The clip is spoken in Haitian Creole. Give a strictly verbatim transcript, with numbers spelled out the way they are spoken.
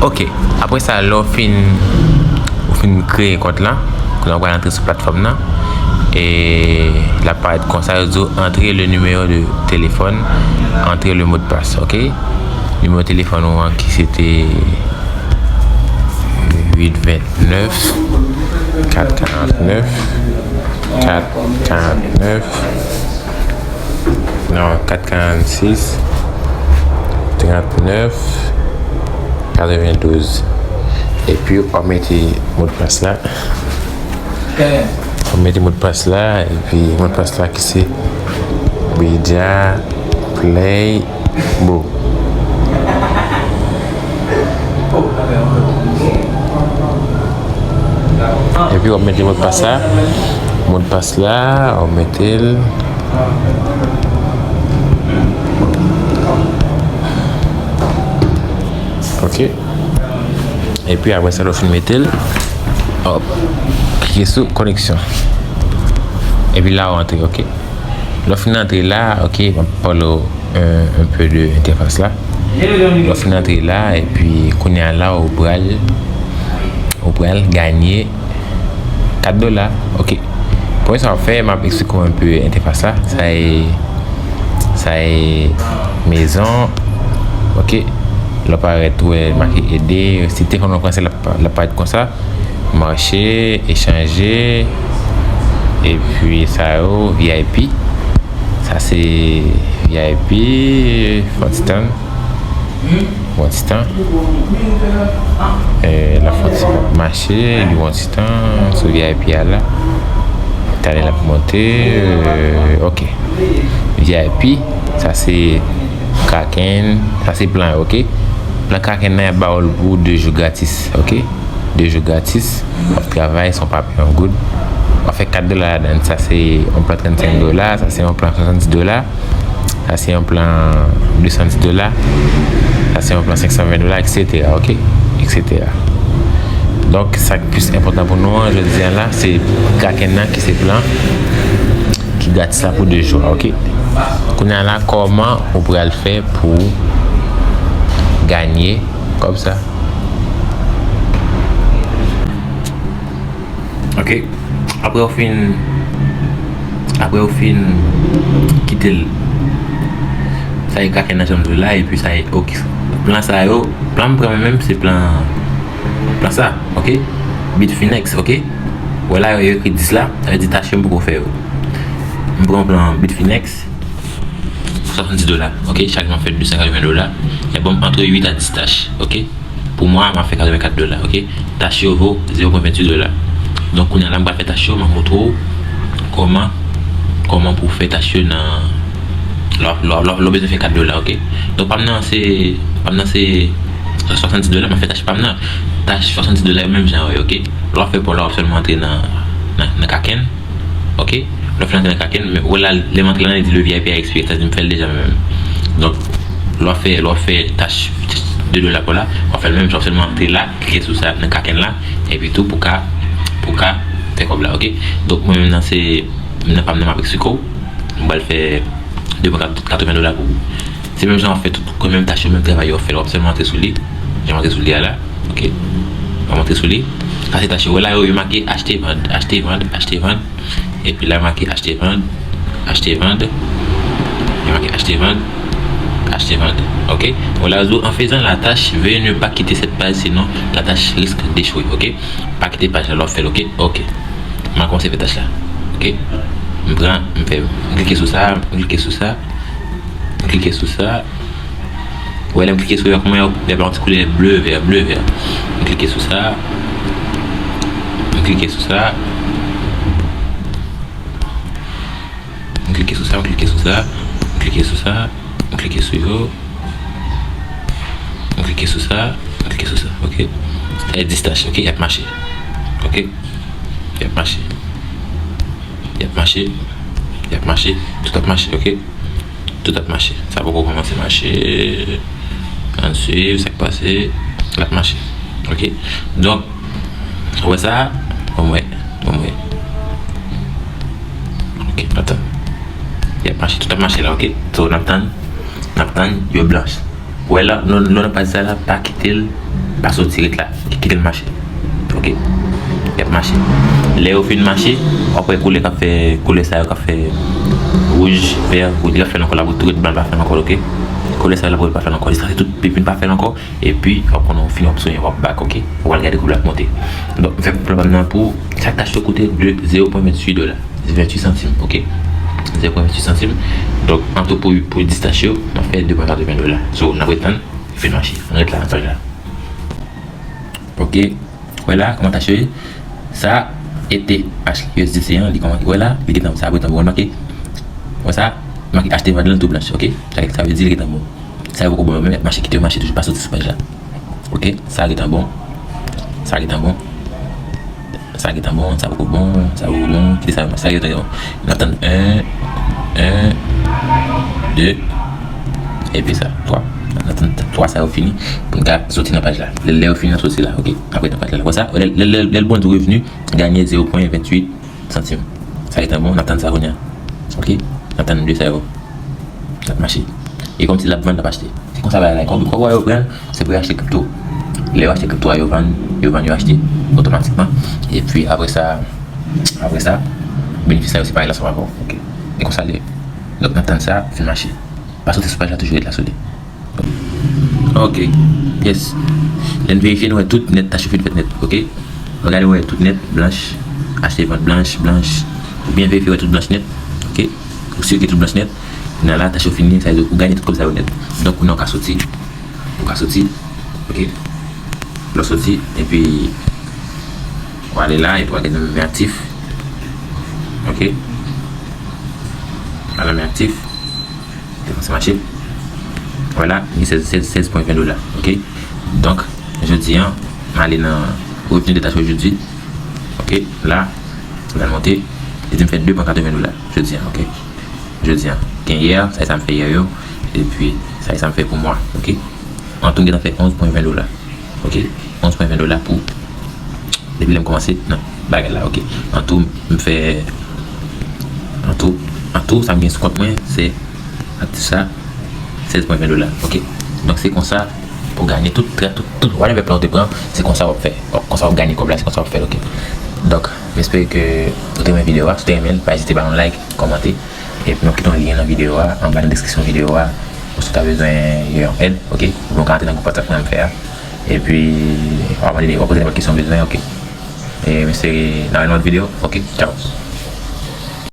Ok, apre sa, lè w fin, ou fin kreye kont lan, kounye a w pral antre sou platfòm nan, e l ap parèt konsa, yo di w entre le numéro de téléphone, entre le mot de passe, ok? Nimewo telefòn ou an ki se te uit vennèf, kat karannèf, kat karannèf, non, kat karannsis, trannèf, katrevendouz. Epi w mete modpas la. W mete modpas la, epi modpas la ki se Bedia Play Bo. Epi w ap mete modpas la. Modpas la, w ap mete l. Ok. Epi apre sa, lè w fin mete l, w ap klike sou koneksyon. Epi la, w antre, ok. Lè w fin antre la, ok, m ap pale w, euh, un peu de entèfas la. Lè w fin antre la, epi kounye a la, ou pral, ou pral ganye kat dola, ok. Premye sa w ap fè, m ap eksplike w un peu entèfas la. Sa e, sa e mezon, ok. Lè w parèt, ou wè make ede. Si telefòn ou an fransè, l ap, l ap parèt konsa. Mache, echanje, epi sa yo, V I P. Sa se V I P, fè yon ti tann. Yon ti tan. Eh, l ap fè yon ti mache, li yon ti tan, sou V I P a la. Talè l ap monte, eh, ok. V I P, sa se Kraken, sa se plan yo, ok. Plan Kraken nan, y ap ba w l pou de jou gratis, ok. De jou gratis, w ap travay san w pa peye yon goud. W ap fè kat dola ladan l, sa se yon plan trannsenk dola, sa se yon plan swasanndis dola, sa se yon plan de san dis dola, sa se yon plan senk san ven dola, et cetera, ok? Et cetera. Donk, sa k plis enpòtan pou nou an, jodi a la, se Kraken nan ki se plan ki gratis la pou de jou a, ok? Kounye a la, kòman ou pral fè pou ganye kòb sa? Ok. Apre w fin, apre w fin kite l, sa e Kraken nan janm di w la, epi sa e, ok. Plan sa yo, plan m pran mwen menm, se plan, plan sa, ok? Bitfinex, ok? Wè la, yo ekri dis la, sa vle di tach yo m poko fè yo. M pran plan Bitfinex, swasanndis dola, ok? Chak jou m ap fè de san katreven dola. E bon, antre uit a dis tach, ok? Pou mwa, m ap fè katrevenkat dola, ok? Tach yo vo zewo pwen venntuit dola. Donk, kounye a la, m pral fè tach yo, m ap montre w kòman, kòman pou w fè tach yo nan, lè w, lè w, lè w, lè w bezwen fè kat dola, ok? Donk, pa m nan, se, pa m nan, se swasanndis dola, m ap fè tach pa m nan. Tach swasanndis dola yo menm jan yo ye, ok? Lè w ap fè pa w la, w ap sèlman antre nan, nan, nan Kraken. Ok? Lè w fin antre nan Kraken, men wè la, lè m antre la, li di le V I P a expiré, sa di m fè l deja mwen menm. Donk, lè w ap fè, lè w ap fè tach de dola pa w la, w ap fè l menm jan, w ap sèlman antre la, klike sou sa nan Kraken la, epi tou pou ka, pou ka fè kòb la, ok? Donk, mwen menm nan se, nan pa m nan m ap eksplike w, m pral fè de pwen katreven dola pou ou. Se menm jan w ap fè tout, menm tach yo, menm travay yo w ap fè, w ap sèlman antre sou li, jan w antre sou li a la, ok? W ap antre sou li, sa se tach yo, wè la yo, yo make achte, vann, achte, vann, achte, vann. Epi la make achte vann, achte vann. Li make achte vann, achte vann. Ok? Bon, la, en faisant la tâche, veuillez ne pas quitter cette page, sinon la tâche risque d'échouer. Ok? Pa kite paj la, lè w ap fè l, ok? Ok. M a kòmanse fè tach la. Ok? M pran, m fè, m klike sou sa, m klike sou sa, m klike sou sa. Ou wè, lè m klike sou yo, kòman yo, y ap yon ti koulè ble vè, ble vè. M klike sou sa. M klike sou sa. M klike sou sa, m klike sou sa. M klike sou sa. M klike sou yo. M klike sou sa. M klike sou sa. Ok. Sa e dis tach, ok? Y ap mache. Ok? Y ap mache. Y ap mache. Y ap mache. Tout ap mache, ok? Tout ap mache. Sa poko kòmanse mache. Ann swiv sa k pase. L ap mache. Ok. Donk, ou wè sa? Ban m wè. Ban m wè. Ok, antann. Y ap mache. Tout ap mache la, ok? So, n ap tann. N ap tann. Yo blanch. Ou wè la, lè w nan paj sa la, pa kite l. Pa soti, ret la. Kite l mache. Ok. Y ap mache. Lè yo fin mache, w ap wè koulè k ap fè, koulè sa yo k ap fè wouj, vè, wouj, li ap fè l ankò, l ap tou ret blan, l pa fè l ankò, ok? Koulè sa yo l ap ret pa fè l ankò. Jiskaske tout pipin pa fè l ankò. Epi, w ap konnen w fini, w ap sonye, w ap back, ok? W al gade koulè ap monte. Donk, m fè pou l ap nan pou, chak tach yo koute de, zero pwen venntuit dola. Venntuit santim, ok? Zero pwen venntuit santim. Donk, an tou pou, pou dis tach yo, m ap fè de pwen katreven dola. So, n ap ret tann, li fin mache. Ann ret la, nan paj la. Ok. Wè la, kòman tach yo ye? Sa, E T H U S D C an, li kòman, wè la, li gentan, sa ap ret anba, w remake? Wè sa, make achte vann lan tou blanch, ok? Sa, sa vle di li gentan bon. Sa yo poko bon, yo menm ap mache, kite yo mache toujou, pa soti sou paj la. Ok, sa gentan bon. Sa gentan bon. Sa gentan bon, sa poko bon, sa poko bon, kite sa, sa gentan bon. N ap tann en, en, de, epi sa, twa. N ap tann twa sa yo fini pou n ka soti nan paj la. Lè, lè yo fini, n ap soti la, ok? Apre nan paj la. Wè sa, lè, lè, lè, lè l bon di revni, ganye zero pwen venntuit santim. Sa gentan bon, n ap tann sa kounye a. Ok? N ap tann de sa yo. N ap mache. E kòmsi l ap vann, l ap achte. Se konsa bagay la ye. Kòb, kòb yo pran, se pou yo achte kripto. Lè yo achte kripto a, yo vann, yo vann, yo achte otomatikman. Epi apre sa, apre sa, benefis la yo separe l ansanm avè w. Ok. E konsa l ye. Donk, n ap tann sa fin mache. Pa soti sou paj la, toujou ret la sou li. Ok. Yes. Lè n verifye, nou wè tout nèt, tach yo fin fèt nèt. Ok. Ou gade, ou wè tout nèt, blanch, achte vant blanch, blanch. Ou byen verifye, wè tout blanch nèt. Ok. Ou si ke tout blanch nèt. Kounye a la, tach yo fini, sa vle di ou gade tout kòb sa yo nèt. Donk, kounye a ou ka soti. Ou ka soti. Ok. Lè w soti, epi ou ale la, epi w al gade nan men aktif. Ok. Al nan men aktif. Depanse mache. Vwala, li sèz, sèz, sèz pwen ven dola. Ok. Donk, jodi a, m ale nan revni de tach jodi. Ok. La, l al monte. Li di m fè de pwen katreven dola jodi a. Ok. Jodi a. Gen yè, sa e sa m fè yè yo. Epi, sa e sa m fè pou mwa. Ok. An tou, m gentan fè onz pwen ven dola. Ok. Onz pwen ven dola pou depi lè m kòmanse nan bagay la, ok. An tou, m fè, an tou, an tou, sa m gen sou kont mwen, se aktif sa, sèz pwen ven dola, ok. Donk, se konsa ou gade tout, tout, tout, whatever plan ou te pran, se konsa w ap fè. Konsa w ap gade kòb la, se konsa w ap fè l, ok. Donk, m espere ke ou te renmen videyo a. Si w te renmen l, pa ezite ba yon like, kòmante, epi nou kite yon lyen nan videyo a, anba nan deskripsyon videyo a, ou si w ta bezwen yon èd, ok. Oubyen w ka antre nan gwoup WhatsApp mwen m fè a. Epi, w ap mande, w ap poze nenpòt kesyon w bezwen, ok. E m espere n a wè nan lòt videyo. Ok, tchao.